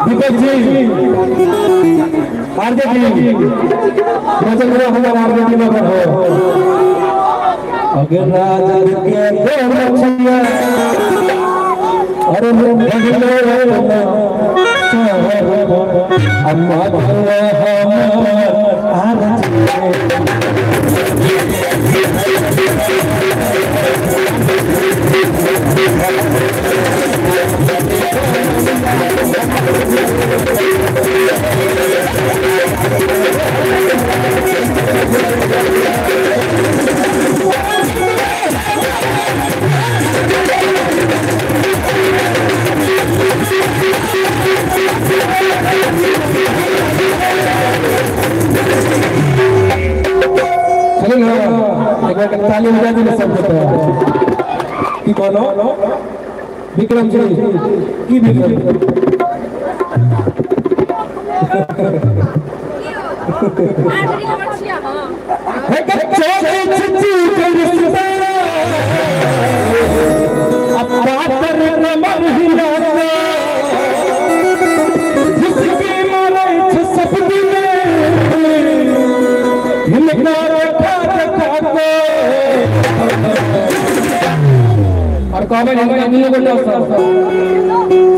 दीपक जी हार्दिक जी अगर राजा के अरे ताली बजा दी सब की बोलो विक्रम जी की विक्रम और कमेंट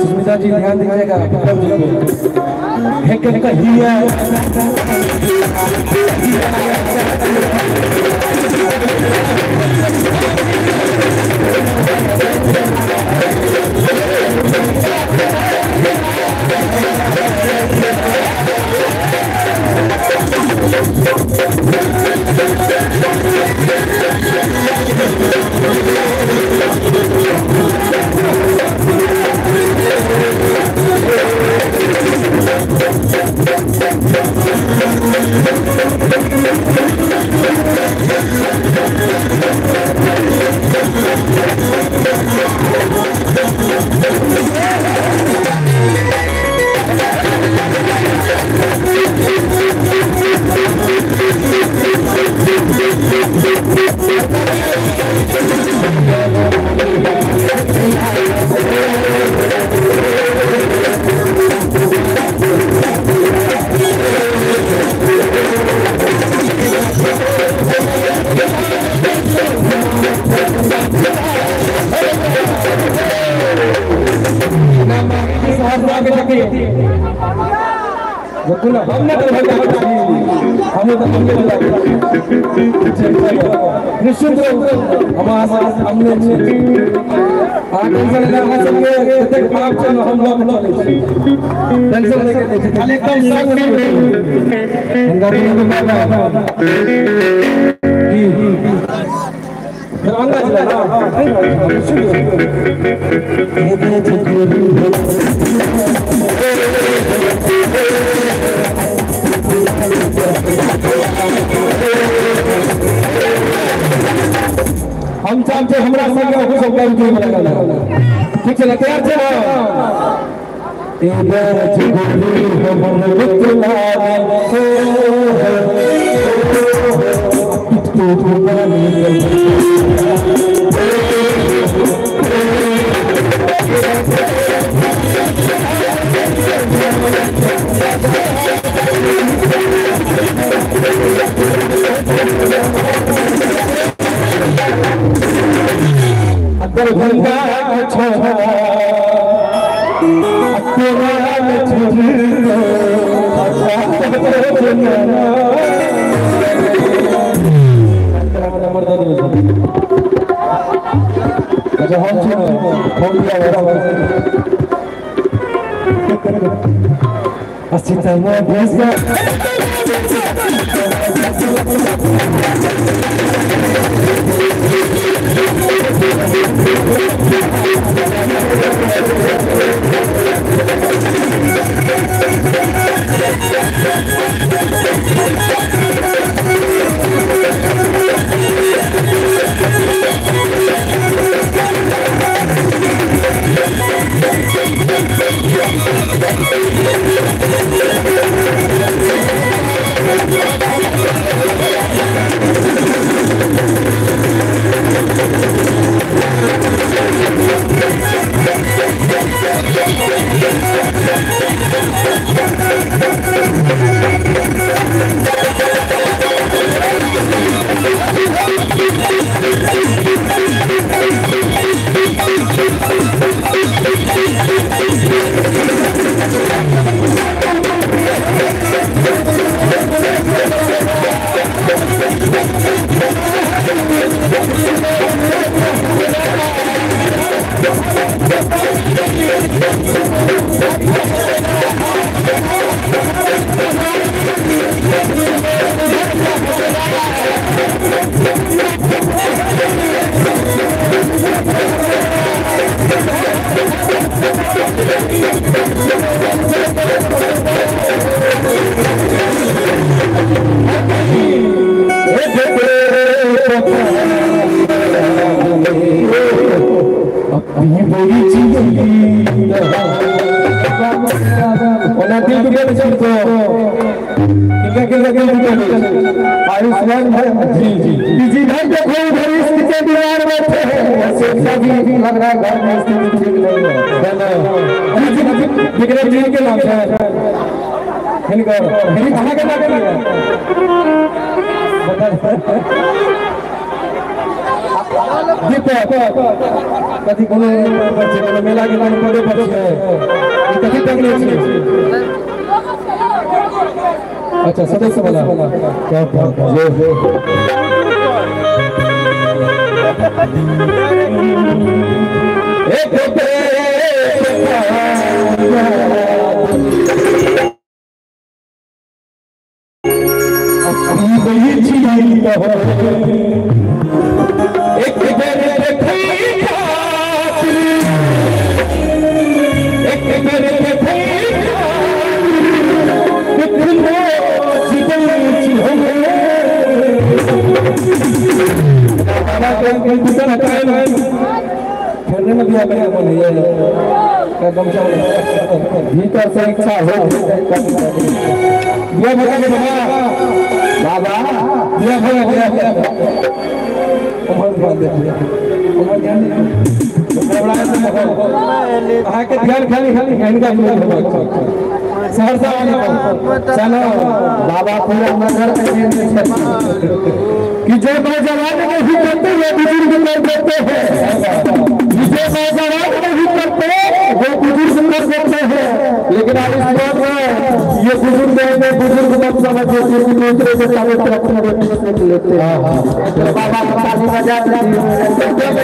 सुस्मिता जी ध्यान दीजिएगा विक्रम जी को है कहिया हम तो निश्चित हम हमने टेंशन ले अहाँ सबके एतेक पाप छै हम लऽ के चलै छी टेंशन लेके खाली एकदम संग दरभंगा जिला ना। हम चाहते हमरा संगे ओकरो सब काम के लगल ठीक छै तैयार छै ना। ए बेच गोली हमर मित्र दरभंगा छोड़ा अच्छा हम आयुष्मान भाई जी जी जी भाई देखो उधर इसके दीवार बैठे हैं सभी लग रहा है घर में स्थिति ठीक नहीं है। विक्रम जी के नाम से हिनकर अहाँ के नाम दीपक कथी कोनो मेला के नाम पदे पर छै कथी टंगले छै। अच्छा सदस्य वाला क्या बात है। एक भीतर से इच्छा हो बाबा अहाँके ध्यान खाली खाली हिनका सहरसा वाला चलो बाबा पूरा नगर कि जो नौजवान नहीं करते वो बुजुर्ग कर देते हैं, जो नौजवान नहीं करते वो बुजुर्ग कर देते हैं। लेकिन आयुष्मान में ये जो बुजुर्ग है बुजुर्ग मत समझिए, किसी दूसरे से लेते हैं। बाबा बजा।